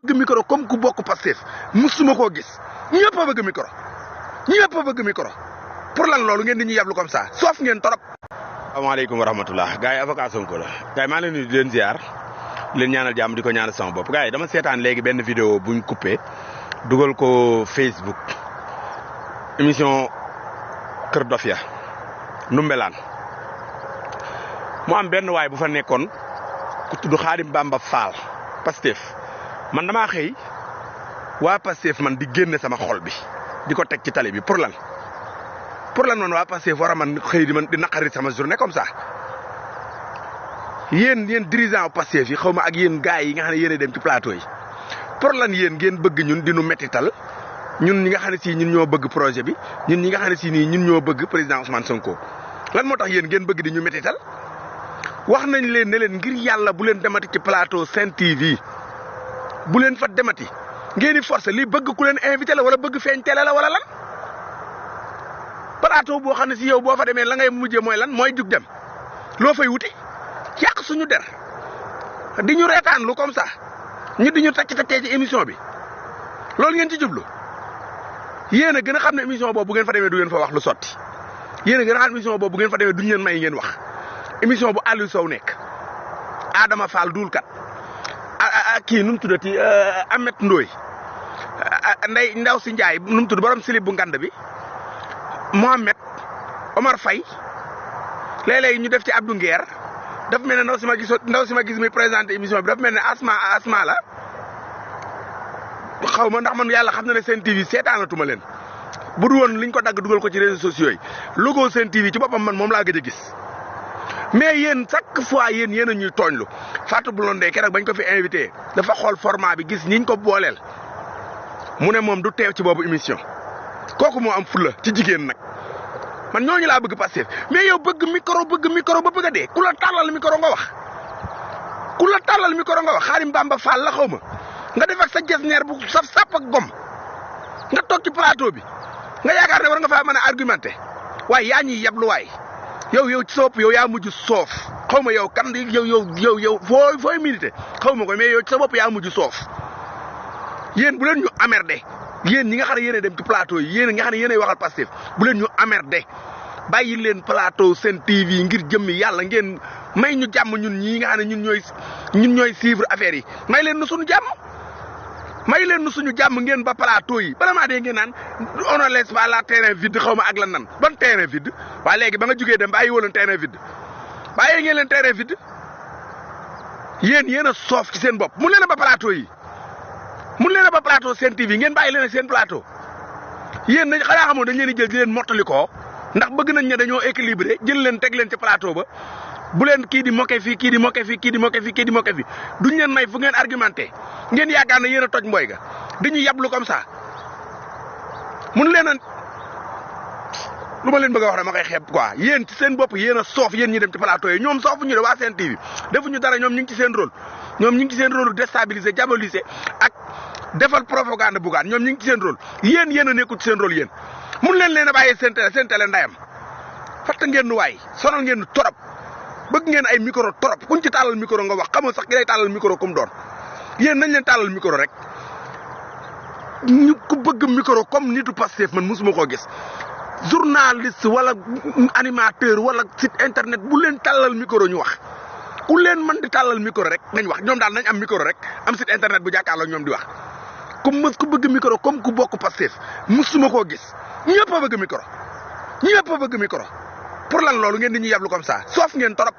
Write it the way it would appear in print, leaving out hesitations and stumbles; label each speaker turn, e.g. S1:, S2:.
S1: bëgg micro comme ku bokk Pastef musuma koo gis ñëpp a bëgg micro ñëpp a bëgg micro pour lan loolu ngeen di ñu yablu comme ça soof ngeen torop. asalaamaaleykum wa rahmatulah gars yi avocat Sonko la gars yi maa leen di leen ziar di leen ñaanal jàmm di ko ñaanal sama bopp gars yi dama seetaan léegi benn vidéo buñ coupé dugal ko Facebook émission Kër Dofia Numbelaan mu am benn waay bu fa nekkoon ku tudd Xaadim Bamba Fall Pastef man damaa xëy waa Pastef man di génne sama xol bi di ko teg ci tali bi pour lan man waa Pastef war a man xëy di naqari sama journée comme ça yéen dirigeant Pastef yi xaw ma ak yéen gars yi nga xam ne yéen a dem ci plateau yi pour lan yéen ngeen bëgg ñun di nu mettital ñun ñi nga xam ne si ñun ñoo bëgg projet bi ñun ñi nga xam ne si nii ñun ñoo bëgg président Ousmane Sonko lan moo tax yéen ngeen bëgg di ñu mettital wax nañ leen ne leen ngir yàlla bu leen demati ci plateau Sen TV bu leen fa demati ngeen di forcer li bëgg ku leen invité la wala bëgg feeñ télé la wala lan plateau boo xam ne si yow boo fa demee la ngay mujjee mooy lan mooy jug dem loo fay wuti yàq suñu der di ñu reetaan lu comme ça ñu di ñu tàcc ci émission bi loolu ngeen ci jublu yéen a gën a xam ne émission boobu bu ngeen fa demee du ngeen fa wax lu sotti yéen a gën a xam ne émission boobu bu ngeen fa demee duñu leen may ngeen wax émission bu Aliou Sow nekk Adama Fall duulkat kii nu mu tuddati Ahmed Ndoye ndaw si Ndiaye nu mu tudd borom silib bu ngand bi Mohamed Omar Faye léeg-léeg ñu def ci Abdou Nguer daf mel ne ndaw si ma gis muy présenté émission bi daf mel ne asma la xaw ma ndax man yàlla xam na ne Sen TV seetaanatuma leen bu du woon liñ ko dagg dugal ko ci réseaux sociaux yi logo Sen TV ci boppam man moom laa gëj a gis mais yéen chaque fois yéen a ñuy tooñlu Fatou Blondin keroog bañ ko fi invité dafa xool format bi gis ñiñ ko booleel mu ne moom du teew ci boobu émission kooku moo am fulla ci jigéen nag man ñooñu laa bëgg Pastef mais yow bëgg micro ba bëgg a dee ku la tàllal micro nga wax Xaadim Bamba Fall la xaw ma nga def ak sa jesneer bu saf sàpp ak gom nga toog ci plateau bi nga yaakaar ne war nga faa mën a argumenté waaye yaa ñuy yablu waay yow ci sopp yow yaa mujj soof xaw ma yow kan yow fooy milité xaw ma ko mais yow ci sa bopp yaa mujj soof yéen bu leen ñu amerde yéen ñi nga xam ne yéen a dem ci plateau yi yéen nga xam ne yéen ay waxal Pastef bu leen ñu amerde bàyyi leen plateau Sen TV ngir jëmmi yàlla ngeen may ñu jàmm ñun ñii nga xam ne ñun ñooy suivre affaire yi may leen nu suñu jàmm ngeen ba plateau yi bala maa dee ngeen naan on ne laisse pas la terrain vide xaw ma ak lan nan ban terrain vide waaye léegi ba nga jugee dem bàyyi woo leen terrain vide bàyyee ngeen leen terrain vide yéen a soof ci seen bopp mun leen a ba plateau yi mun leen a ba plateau Sen TV ngeen bàyyi leen ak seen plateau yéen nañ xanaa xamoon dañ leen di jël di leen mottali ko ndax bëgg nañ ne dañoo équilibré jël leen teg leen ci plateau ba bu leen kii di moqué fii kii di moqué fii kii di moqué fii kii di moqué fii duñ leen may fu ngeen argumenté ngeen yaakaar ne yéen a toj mboy ga dañu yablu comme ça mun leen a lu ma leen bëgg a wax dama koy xeeb quoi yéen ci seen bopp yéen a soof yéen ñi dem ci plateau yi ñoom soofuñu de waa Sen TV defuñu dara ñoom ñu ngi ci seen rôle ñoom ñu ngi ci seen rôle déstabiliser diaboliser ak defal propagande bugaan ñoom ñu ngi ci seen rôle yéen a nekkul ci seen rôle yéen mun leen a bàyyee seen télé ndayam fatta ngeen nu waay sonal ngeen nu torop bëgg ngeen ay micro torop kuñ ci tàllal micro nga wax xamoo sax ki lay tàllal micro comme doon yéen nañ leen tàllal micro rek ñu ku bëgg micro comme nitu Pastef man mosuma koo gis journaliste wala animateur wala site internet bu leen tàllal micro ñu wax ku leen mën di tàllal micro rek nañ wax ñoom daal nañ am micro rek am site internet bu jàkkaarloo ñoom di wax ku bëgg micro comme ku bokk Pastef mosuma koo gis ñëpp a bëgg micro pour lan loolu ngeen di ñu yablu comme ça soof ngeen torop